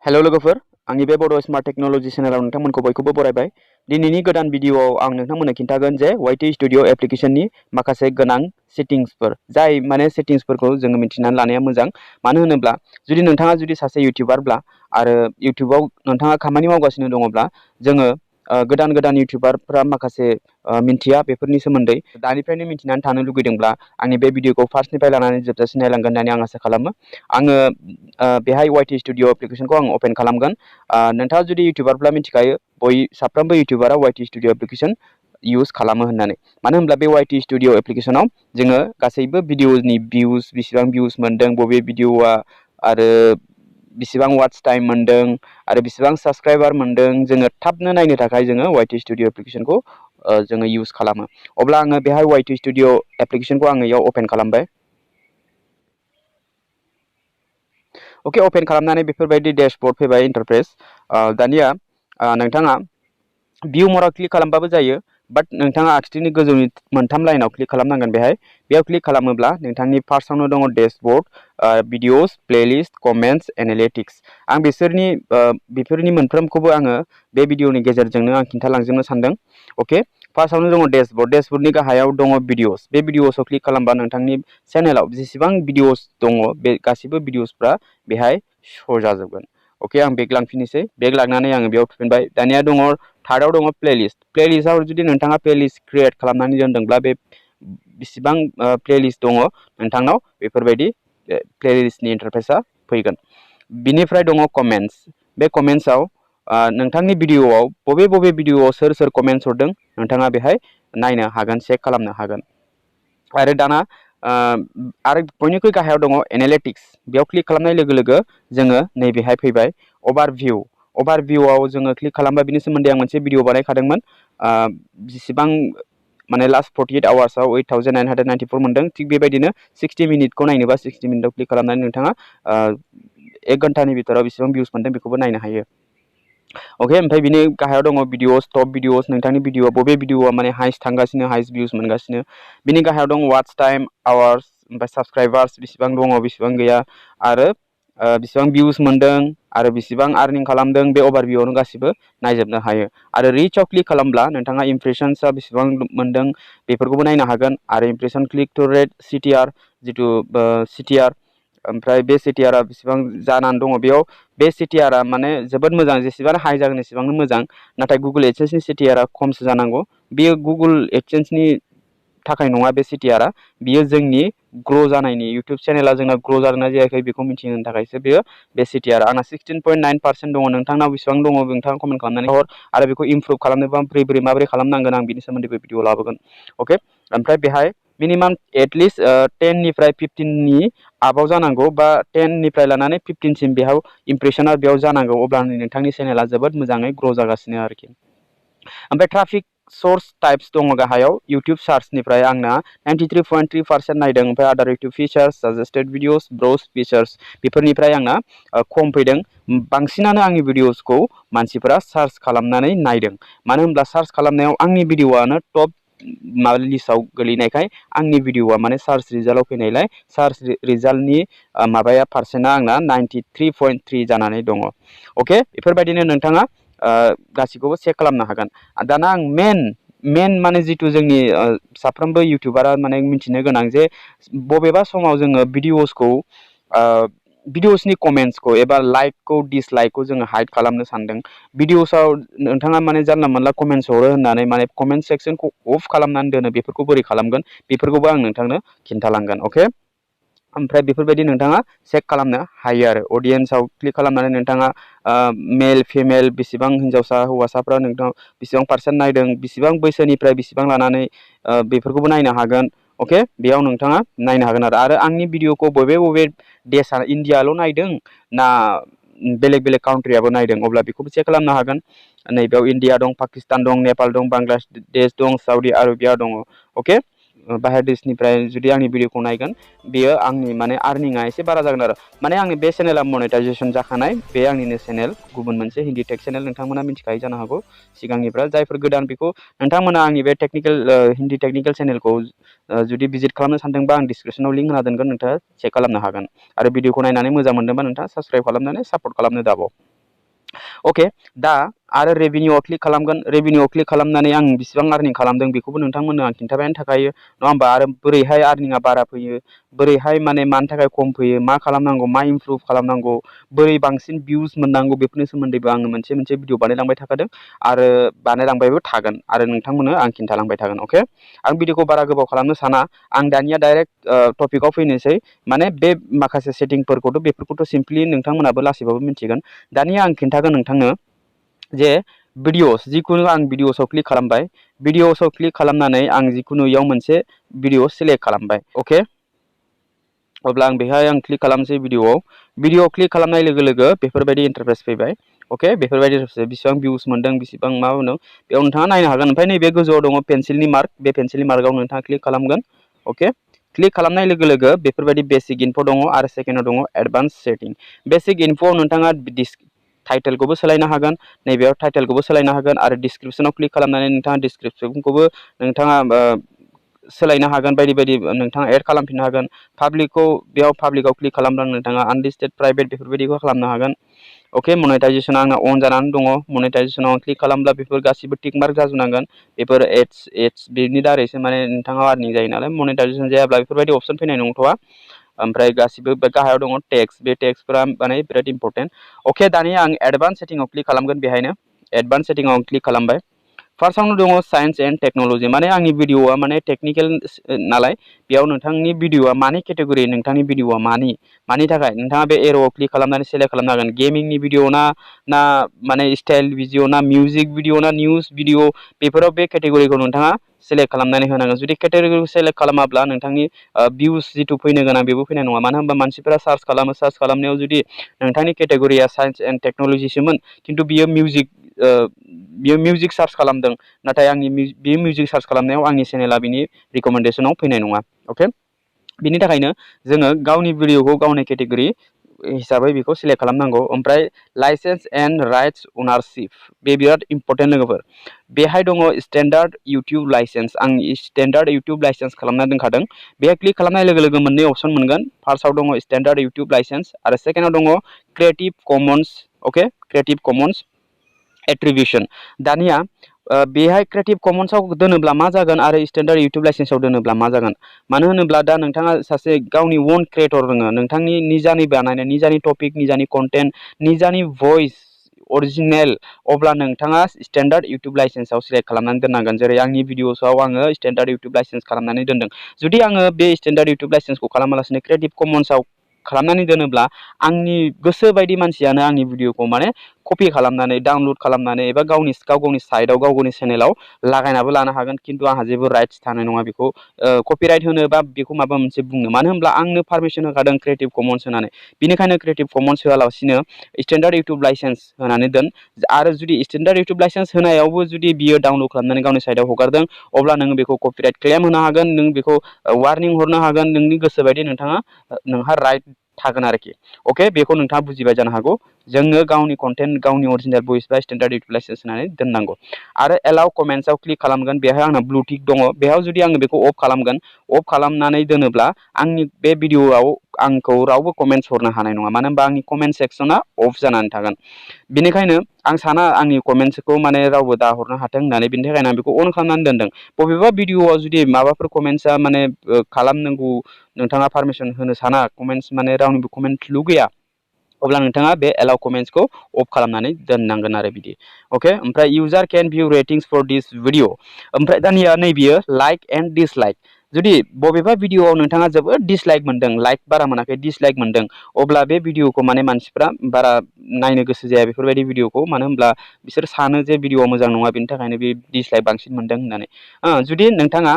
Hello लोगोफोर आंनि बे बड' स्मार्ट टेक्नोलॉजी चेनेलाव नोंथांमोनखौ बयखौबो बरायबाय। दिनैनि गोदान भिडियोआव आं नोंथांमोननो खिन्थागोन जे YtStudio एप्लिकेशननि माखासे गोनां सेटिंसफोर जाय सेटिंसफोरखौ जोङो मिथिनानै लानाया मोजां। मानो होनोब्ला जुदि नोंथाङा सासे इउटिउबारब्ला आरो इउटिउबाव नोंथाङा खामानि मावगासिनो दङब्ला जोङो गोदान गोदान इउटिउबारफोरा माखासे मिन्थिया बेफोरनि सोमोन्दै दानिफ्रायनो मिथिनानै थानो लुगैदोंब्ला आंनि बे भिडियोखौ फार्स्टनिफ्राय लानानै जोबजासिम नायलांगोन होननानै आं आसा खालामो। आङो बेहाय YtStudio एप्लिकेशनखौ आं अपेन खालामगोन। नोंथाङा जुदि इउटिउबारब्ला मिथिखायो साफ्रोमबो इउटिउबारा YtStudio एप्लिकेशन इउज खालामो होननानै। मानो होनब्ला बे YtStudio एप्लिकेशनाव जोङो गासैबो भिडियोनि भिउज बेसेबां भिउज मोनदों बबे भिडियोआ आरो बेसेबां वाट्च टाइम मोनदों आरो बेसेबां साबस्क्राइबार मोनदों जोङो थाबनो नायनो थाखाय जोङो YtStudio एप्लिकेशनखौ जोङो इउज खालामो। अब्ला आङो बेहाय YtStudio एप्लिकेशनखौ आङो इयाव अपेन खालामबाय। ओके अपेन खालामनानै बेफोरबायदि डेशबोर्ड फैबाय इन्टारफेस। दानिया नोंथाङा भिउ मराव क्लिक खालामबाबो जायो, बाट नोंथाङा आगसिनि गोजौनि मोनथाम लाइनाव क्लिक खालामनांगोन। बेयाव क्लिक खालामोब्ला नोंथांनि फार्स्टआवनो दङ dashboard, videos, playlist, comments, analytics. आं बेफोरनि मोनफ्रोमखौबो आङो बे भिडियोनि गेजेरजोंनो आं खिन्थालांजोबनो सानदों। ओके फार्स्टआवनो दङ डेशबोर्ड। डेशबोर्डनि गाहायाव दङ भिडियोस। बे भिडियोसआव क्लिक खालामबा नोंथांनि चेनेलाव जेसेबां भिडियोस दङ बे गासिबो भिडियोसफ्रा बेहाय शो जाजोबगोन। ओके आं बेक लांफिननोसै। बेक लांनानै आङो बेयाव थुफिनबाय। दानिया दङ थार्डआव दङ प्लेलिस्ट। प्लेलिस्टआव जुदि नोंथाङा प्लेलिस्ट क्रियेट खालामनानै दोनदोंब्ला बे बेसेबां प्लेलिस्ट दङ नोंथांनाव बेफोरबायदि प्लेलिस्टनि इन्टारफेसा फैगोन। बिनिफ्राय दङ कमेन्ट्स। बे कमेन्ट्सआव नोंथांनि भिडियोआव बबे भिडियोआव सोर सोर कमेन्ट्स हरदों नोंथाङा बेहाय नायनो हागोन, चेक खालामनो हागोन। आरो दाना आरो बयनिख्रुइ गाहायाव दङ एनालिटिक्स। बेयाव क्लिक खालामनाय लोगो लोगो जोङो नैबेहाय फैबाय अभारभिउ। अभारभिउआव जोङो क्लिक खालामबा बिनि सोमोन्दै आं मोनसे भिडियो बानायखादोंमोन। जेसेबां लास्ट 48 आवार्सआव 8994 मोनदों। थिग बेबायदिनो 60 मिनिटखौ नायनोबा 60 मिनिटआव क्लिक खालामनानै नोंथाङा 1 घन्टानि बिथोराव बेसेबां भिउस मोनदों बेखौबो नायनो हायो। ओके ओमफ्राय बिनि गाहायाव दङ भिडियोस, टप भिडियोस। नोंथांनि भिडियोआ बबे भिडियोआ हाइस्ट थांगासिनो, हाइस्ट भिउस मोनगासिनो। बिनि गाहायाव दं वाट्च टाइम, आवार्स, ओमफ्राय साबस्क्राइबार्स बेसेबां दङ बेसेबां गैया आरो बेसेबां भिउस मोनदों आरो बेसेबां आर्निं खालामदों बे अभारभिउआवनो गासिबो नायजोबनो हायो। आरो रिचआव क्लिक खालामब्ला नोंथाङा इमप्रेसन्सआ बेसेबां मोनदों बेफोरखौबो नायनो हागोन। आरो इमप्रेसन क्लिक टु रेट, CTR जिथु CTR, ओमफ्राय बे CTR बेसेबां जानानै दङ बेयाव बे CTR जोबोद मोजां। जेसेबां हाइ जागोन एसेबांनो मोजां। नाथाय गुगोल एडसेन्सनि CTR खमसो जानांगौ। बेयो गुगोल एडसेन्सनि थाखाय नङा। बे CTR बियो जोंनि ग्र' जानायनि, इउटुब चेनेला जोंना ग्र' जादोंना जायाखै बेखौ मिथिनो थाखायसो बेयो बे CTR। आंना 16.9% दङ। नोंथांनाव बेसेबां दङ नोंथाङा कमेन्ट खालामनानै हर। आरो बेखौ इमप्रुभ खालामनोबा माबोरै खालामनांगोन आं बिनि सोमोन्दैबो भिडियो लाबोगोन। ओके ओमफ्राय बेहाय मिनिमाम एटलिस्ट 10 निफ्राय 15नि आबाव जानांगौ, बा 10 निफ्राय लानानै 15सिम बेयाव इमप्रेसना बेयाव जानांगौ। अब्लानो नोंथांनि चेनेला जोबोद मोजाङै ग्र' जागासिनो आरोखि। ओमफ्राय ट्राफिक सर्स टाइप्स दङ गाहायाव। इउटुब सार्चनिफ्राय आंना 93.3% नायदों। ओमफ्राय आदार YouTube features, suggested videos, browse features बेफोरनिफ्राय आंना खम फैदों। बांसिनानो आंनि भिडियोसखौ मानसिफोरा सार्च खालामनानै नायदों। मानो होनब्ला सार्च खालामनायाव आंनि भिडियोआनो टप लिस्टआव गोलैनायखाय आंनि भिडियोआ सार्च रिजाल्टआव फैनायलाय सार्च रिजाल्टनि पार्सेन्टआ आंना 93.3 जानानै दङ। ओके बेफोरबायदिनो नोंथाङा गासिखौबो चेक खालामनो हागोन। दाना आं मेन जिथु जोंनि साफ्रोमबो इउटिउबारा मिथिनो गोनां जे बबेबा समाव जोङो भिडियोसनि कमेन्ट्सखौ एबा लाइकखौ, डिसलाइकखौ जोङो हाइड खालामनो सानदों। भिडियोसआव नोंथाङा जानला मोनला कमेन्ट्स हरो होननानै कमेन्ट सेक्सनखौ अफ खालामनानै दोनो। बेफोरखौ बोरै खालामगोन बेफोरखौबो आं नोंथांनो खिन्थालांगोन। ओके ओमफ्राय बेफोरबायदि नोंथाङा चेक खालामनो हायो। आरो अडियेन्सआव क्लिक खालामनानै नोंथाङा मेल फिमेल बेसेबां हिन्जावसा हौवासाफ्रा नोंथाङा बेसेबां पार्सेन्ट नायदों, बेसेबां बैसोनिफ्राय बेसेबां लानानै बेफोरखौबो नायनो हागोन। ओके बेयाव नोंथाङा नायनो हागोन। आरो आंनि भिडियोखौ बबे देशआ इण्डियाल' नायदों ना बेलेग बेलेग काउन्ट्रियाबो नायदों अब्ला बेखौबो चेक खालामनो हागोन। नैबेयाव इण्डिया दं, पाकिस्तान दं, नेपाल दं, बांलादेश दं, साउदी आरबिया दङ। ओके बाहेर देशनिफ्राय जुदि आंनि भिडियोखौ नायगोन बेयो आंनि आर्निंआ एसे बारा जागोन आरो आंनि बे चेनेला मनेटाइजेसन जाखानाय। बे आंनिनो चेनेल, गुबुन मोनसे हिन्दी टेक चेनेल नोंथांमोना मिथिखायो जानो हागौ सिगांनिफ्राय। जायफोर गोदान बेखौ नोंथांमोना आंनि बे हिन्दी टेक्निकेल चेनेलखौ जुदि भिजिट खालामनो सानदोंबा आं डिसक्रिपसनाव लिंक होना दोनगोन, नोंथाङा चेक खालामनो हागोन। आरो भिडियोखौ नायनानै मोजां मोनदोंबा नोंथाङा साबस्क्राइब खालामनानै सापर्ट खालामनो दाबाव। अके दा आरो रेभिनिउआव क्लिक खालामगोन रेभिनिउआव क्लिक खालामनानै आं बेसेबां आर्निं खालामदों बेखौबो नोंथांमोननो आं खिन्थाबायानो थाखायो नङा होमबा आरो बोरैहाय आर्निंआ बारा फैयो बोरैहाय माने मानि थाखाय खम फैयो मा खालामनांगौ मा इमप्रुभ खालामनांगौ बोरै बांसिन भिउस मोननांगौ बेफोरनि सोमोन्दैबो आङो मोनसे भिडिअ बानायलांबाय थाखादों आरो बानायलांबायबो थागोन आरो नोंथांमोननो आं खिन्थालांबाय थागोन अके आं भिडिअखौ बारा गोबाव खालामनो साना आं दानिया डाइरेक्ट टपिकआव फैनोसै माने बे माखासे सेटिंफोरखौथ' बेफोरखौथ' सिम्पलि नोंथांमोनाबो लासैबाबो मिथिगोन दानिया आं खिन्थागोन नोंथांनो जे भिडिअस जिखुनु आं भिडिअसआव क्लिक खालामबाय भिडिअसआव क्लिक खालामनानै आं जिखुनु इयाव मोनसे भिडिअ सिलेक्ट खालामबाय अके अब्ला आं बेहाय आं क्लिक खालामसै भिडिअआव क्लिक खालामनाय लोगो लोगो बेफोरबायदि इन्टारफेस फैबाय अके बेफोरबायदि बेसेबां भिउस मोनदों बेसेबां मा मोनदों बेयाव नोंथाङा नायनो हागोन ओमफ्राय नैबे गोजौआव दङ पेन्सिलनि मार्क बे पेन्सिलनि मार्कआव नोंथाङा क्लिक खालामगोन अके क्लिक खालामनाय लोगो लोगो बेफोरबायदि बेसिक इनफो दङ आरो सेकेन्डआव दङ एडभान्स सेटिं बेसिक इनफोआव नोंथाङा टाइटेलखौबो सोलायनो हागोन नैबेयाव टाइटेलखौबो सोलायनो हागोन आरो डिसक्रिपसनाव क्लिक खालामनानै नोंथाङा डिसक्रिपसनखौबो नोंथाङा सोलायनो हागोन बायदि बायदि नोंथाङा एड खालामफिननो हागोन पाब्लिकखौ बेयाव पाब्लिकआव क्लिक खालामब्ला नोंथाङा आनलिस्टेड प्राइभेट बेफोरबायदिखौ खालामनो हागोन अके मनेटाइजेसना आंना अन जानानै दङ मनेटाइजेसनाव आं क्लिक खालामब्ला बेफोर गासिबो टिक मार्क जाजोबनांगोन बेफोर एड्स बेनि दारैसो माने नोंथाङा आर्निं जायो नालाय मनेटाइजेसन जायाब्ला बेफोरबायदि अपसन फैनाय नंथ'आ ओमफ्राय गासिबो गाहायाव दङ टेक्स बे टेक्सफोरा माने बिराद इम्परटेन्ट अके दानिया आं एडभान्स सेटिंआव क्लिक खालामगोन बेहायनो एडभान्स सेटिंआव आं क्लिक खालामबाय फार्स्टआवनो दङ साइन्स एन्ड टेक्न'लजि माने आंनि भिडिअआ माने टेकनिकेल नालाय बेयाव नोंथांनि भिडिअआ मानि केटेगरि नोंथांनि भिडिअआ मानि थाखाय नोंथाङा बे एर'आव क्लिक खालामनानै सेलेक्ट खालामनो हागोन गेमिंनि भिडिअ ना माने स्टाइल भिडिअ ना मिउजिक भिडिअ ना निउस भिडिअ बेफोराव बे केटेगरिखौ नोंथाङा सेलेक्ट खालामनानै होनांगोन जुदि केटेगरिखौ सेलेक्ट खालामाब्ला नोंथांनि भिउस जिथु फैनो गोनां बेबो फैनाय नङा मानो होनबा मानसिफोरा सार्च खालामनायाव जुदि नोंथांनि केटेगरिया साइन्स एन्ड टेक्न'लजिसोमोन खिन्थु बियो मिउजिक सार्च खालामदों नाथाय बियो मिउजिक सार्च खालामनायाव आंनि चेनेला बिनि रिकमेन्डेसनाव फैनाय नङा अके बिनि थाखायनो जोङो गावनि भिडिअखौ गावनि केटेगरि हिसाबै बेखौ सिलेक्ट खालामनांगौ ओमफ्राय लाइसेन्स एन्ड राइट्स अनारशिप बे बिराद इम्परटेन्ट लोगोफोर बेहाय दङ स्टेन्डार्ड इउटिउब लाइसेन्स आं स्टेन्डार्ड इउटिउब लाइसेन्स खालामना दोनखादों बेहाय क्लिक खालामनाय लोगो लोगो मोननै अपसन मोनगोन फार्स्टआव दङ स्टेन्डार्ड इउटिउब लाइसेन्स आरो सेकेन्डआव दङ क्रिएटिभ कमन्स अके क्रिएटिभ कमन्स एट्रिबिउसन दानिया बेहाय क्रिएटिभ कमन्सआव दोनोब्ला मा जागोन आरो स्टेन्डार्ड इउटिउब लाइसेन्सआव दोनोब्ला मा जागोन मानो होनोब्ला दा नोंथाङा सासे गावनि अन क्रिएटर रोङो नोंथांनि निजानि बानायनाय निजानि टपिक निजानि कन्टेन्ट निजानि भइस अरिजिनेल अब्ला नोंथाङा स्टेन्डार्ड इउटिउब लाइसेन्सआव सिलेक्ट खालामनानै दोननांगोन जेरै आंनि भिडिअसआव आङो स्टेन्डार्ड इउटिउब लाइसेन्स खालामनानै दोनदों जुदि आङो बे स्टेन्डार्ड इउटिउब लाइसेन्सखौ खालामालासिनो क्रिएटिभ कमन्सआव खालामनानै दोनोब्ला आंनि गोसो बायदि मानसियानो आंनि भिडिअखौ माने कपि खालामनानै डाउनलड खालामनानै एबा गाव गावनि साइटआव गाव गावनि चेनेलाव लागायनाबो लानो हागोन खिन्थु आंहा जेबो राइट्स थानाय नङा बेखौ कपिराइट होनो बा बेखौ माबा मोनसे बुंनो मानो होनब्ला आंनो पारमिसन होखादों क्रिएटिभ कमन्स होनानै बेनिखायनो क्रिएटिभ कमन्स होआलासिनो स्टेन्डार्ड इउटिउब लाइसेन्स होनानै दोन आरो जुदि स्टेन्डार्ड इउटिउब लाइसेन्स होनायावबो जुदि बियो डाउनलड खालामनानै गावनि साइटआव हगारदों अब्ला नोङो बेखौ कपिराइट क्लेम होनो हागोन नों बेखौ वार्निं हरनो हागोन नोंनि गोसो बायदि नोंहा राइट थागोन आरोखि अके बेखौ नोंथाङा बुजिबाय जानो हागौ जोङो गावनि कन्टेन्ट गावनि अरिजिनेल भइस बा स्टेन्डार्ड इउटिउब लाइसेन्स होनानै दोननांगौ आरो एलाउ कमेन्ट्सआव क्लिक खालामगोन बेहाय आंना ब्लु टिक दङ बेयाव जुदि आङो बेखौ अफ खालामगोन अफ खालामनानै दोनोब्ला आंनि बे भिडिअआव आंखौ रावबो कमेन्ट्स हरनो हानाय नङा मानो होनबा आंनि कमेन्ट सेक्सना अफ जानानै थागोन बेनिखायनो आं साना आंनि कमेन्ट्सखौ माने रावबो दा हरनो हाथों होननानै बेनि थाखायनो आं बेखौ अन खालामनानै दोनदों बबेबा भिडिअआव जुदि माबाफोर कमेन्ट्सआ माने खालामनांगौ नोंथाङा पारमिसन होनो साना कमेन्ट्स माने रावनिबो कमेन्ट लुगैया अब्ला नोंथाङा बे एलाउ कमेन्ट्सखौ अफ खालामनानै दोननांगोन आरो बिदि अके ओमफ्राय user can view ratings for this video ओमफ्राय दानिया नैबियो लाइक एन्ड डिसलाइक जुदि बबेबा भिडिअआव नोंथाङा जोबोद डिसलाइक मोनदों लाइक बारा मोनाखै डिसलाइक मोनदों अब्ला बे भिडिअखौ माने मानसिफ्रा बारा नायनो गोसो जाया बेफोरबायदि भिडिअखौ मानो होनब्ला बिसोर सानो जे भिडिअआ मोजां नङा बेनि थाखायनो बे डिसलाइक बांसिन मोनदों होननानै जुदि नोंथाङा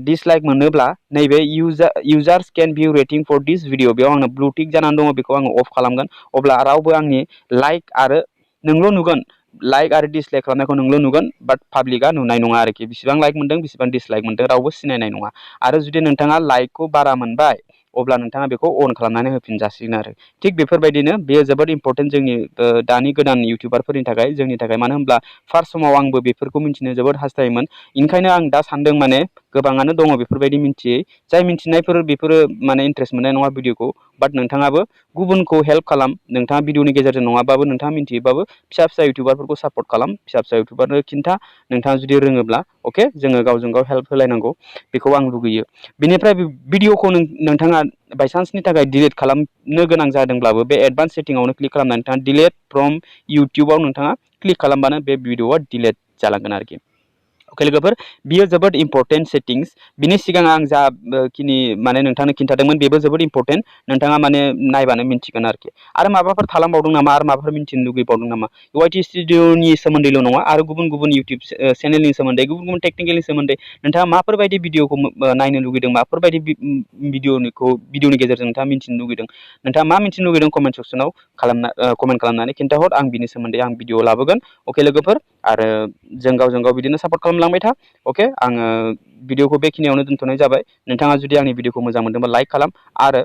डिसलाइक मोनोब्ला नैबे इउजार्स केन भिउ रेटिं फर दिस भिडिअ बेयाव आंनो ब्लु टिक जानानै दङ बेखौ आङो अफ खालामगोन अब्ला रावबो आंनि लाइक आरो नोंल' नुगोन लाइक आरो डिसलाइक खालामनायखौ नोंल' नुगोन बाट पाब्लिकआ नुनाय नङा आरोखि बेसेबां लाइक मोनदों बेसेबां डिसलाइक मोनदों रावबो सिनायनाय नङा आरो जुदि नोंथाङा लाइकखौ बारा मोनबाय अब्ला नोंथाङा बेखौ अन खालामनानै होफिनजासिगोन आरो थिग बेफोरबायदिनो बेयो जोबोद इम्परटेन्ट जोंनि दानि गोदान इउटिउबारफोरनि थाखाय जोंनि थाखाय मानो होनब्ला फार्स्ट समाव आंबो बेफोरखौ मिन्थिनो जोबोद हास्थायोमोन ओंखायनो आं दा सानदों माने गोबाङानो दङ बेफोरबायदि मिन्थियै जाय मिन्थिनायफोर बेफोरो माने इन्ट्रेस्ट मोननाय नङा भिडिअखौ बाट नोंथाङाबो गुबुनखौ हेल्प खालाम नोंथाङा भिडिअनि गेजेरजों नङाबाबो नोंथाङा मिन्थियोबाबो फिसा फिसा इउटुबारफोरखौ सापर्ट खालाम फिसा फिसा इउटुबारनो खिन्था नोंथाङा जुदि रोङोब्ला अके जोङो गावजों गाव हेल्प होलायनांगौ बेखौ आं लुगैयो बिनिफ्राय भिडिअखौ नोंथाङा बायसान्सनि थाखाय डिलिट खालामनो गोनां जादोंब्लाबो बे एडभान्स सेटिंआवनो क्लिक खालामनानै नोंथाङा डिलिट फ्रम इउटुबाव नोंथाङा क्लिक खालामबानो बे भिडिअआ डिलिट जालांगोन आरोखि अके लोगोफोर बियो जोबोद इम्परटेन्ट सेटिंस बिनि सिगां आं जाखिनि माने नोंथांनो खिन्थादोंमोन बेबो जोबोद इम्परटेन्ट नोंथाङा माने नायबानो मिन्थिगोन आरोखि आरो माबाफोर थालांबावदों नामा आरो माबाफोर मिन्थिनो लुगैबावदों नामा YtStudioनि सोमोन्दैल' नङा आरो गुबुन गुबुन इउटुब चेनेलनि सोमोन्दै गुबुन गुबुन टेक्निकेलनि सोमोन्दै नोंथाङा माफोरबायदि भिडिअखौ नायनो लुगैदों माफोरबायदि भिडिअनि गेजेरजों नोंथाङा मिन्थिनो लुगैदों नोंथाङा मा मिन्थिनो लुगैदों कमेन्ट सेक्सनाव कमेन्ट खालामनानै खिन्थाहर आं बिनि सोमोन्दै आं भिडिअ लाबोगोन अके लोगोफोर आरो जों गावजों गाव बिदिनो सापर्ट खालामलांबाय था अके आङो भिडिअखौ बेखिनियावनो दोनथ'नाय जाबाय नोंथाङा जुदि आंनि भिडिअखौ मोजां मोनदोंबा लाइक खालाम आरो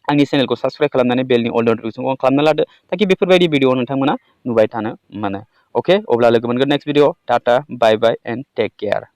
आंनि चेनेलखौ साबस्क्राइब खालामनानै बेलनि अल नटिफिकेसनखौ अन खालामना लादो ताकि बेफोरबायदि भिडिअ नोंथांमोना नुबाय थानो मोनो अके अब्ला लोगो मोनगोन next video tata bye bye and take care